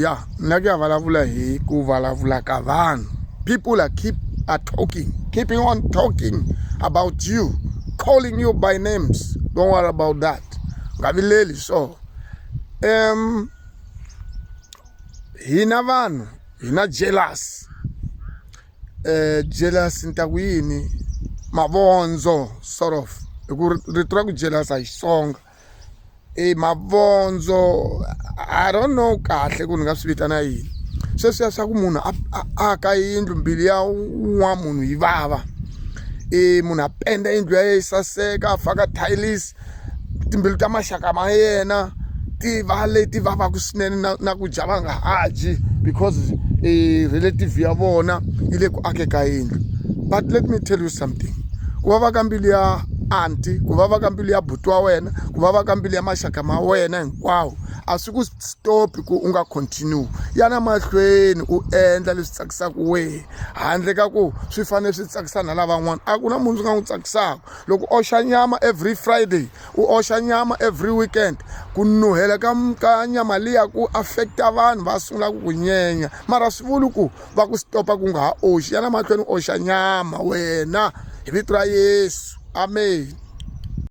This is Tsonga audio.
Ya ni la ku ya vulavula hi ku vulavula ka vanhu. People are keep are talking, keeping on talking about you, calling you by names. Don't worry about that. Nga vileli so. Hina vanhu hi na jealous. Jealous ni ta ku yini mavondzo sort of hi ku rito ra ku jealous a hi Xitsonga i mavondzo I don't know kahle ku ni nga swi vitana yini sweswiya swa ku munhu a a aka yindlu mbilu ya wun'wana munhu yi vava i munhu a penda yindlu ya yena yi saseka a faka tiles timbilu ta maxaka ma yena ti va leti vavaka swinene na na ku dya va nga ha dyi because i relative ya vona yi le ku ake ka yindlu but let me tell you something ku vava ka mbilu ya aunty ku vava ka mbilu ya buti wa wena ku vava ka mbilu ya maxaka ma wena hinkwawo a swi ku stop ku u nga continue yana mahlweni u endla leswi tsakisaka wehe handle ka ku swi fanele swi tsakisa na lavan'wana a ku na munhu swi nga n'wi tsakisaka loko oxa nyama every Friday u oxa nyama every weekend ku nuhela ka ka nyama liya ku affect-a vanhu va sungula ku ku nyenya mara swi vuli ku va ku stop-a ku nga ha oxi yana mahlweni u oxa nyama wena hi vito ra Yesu amen.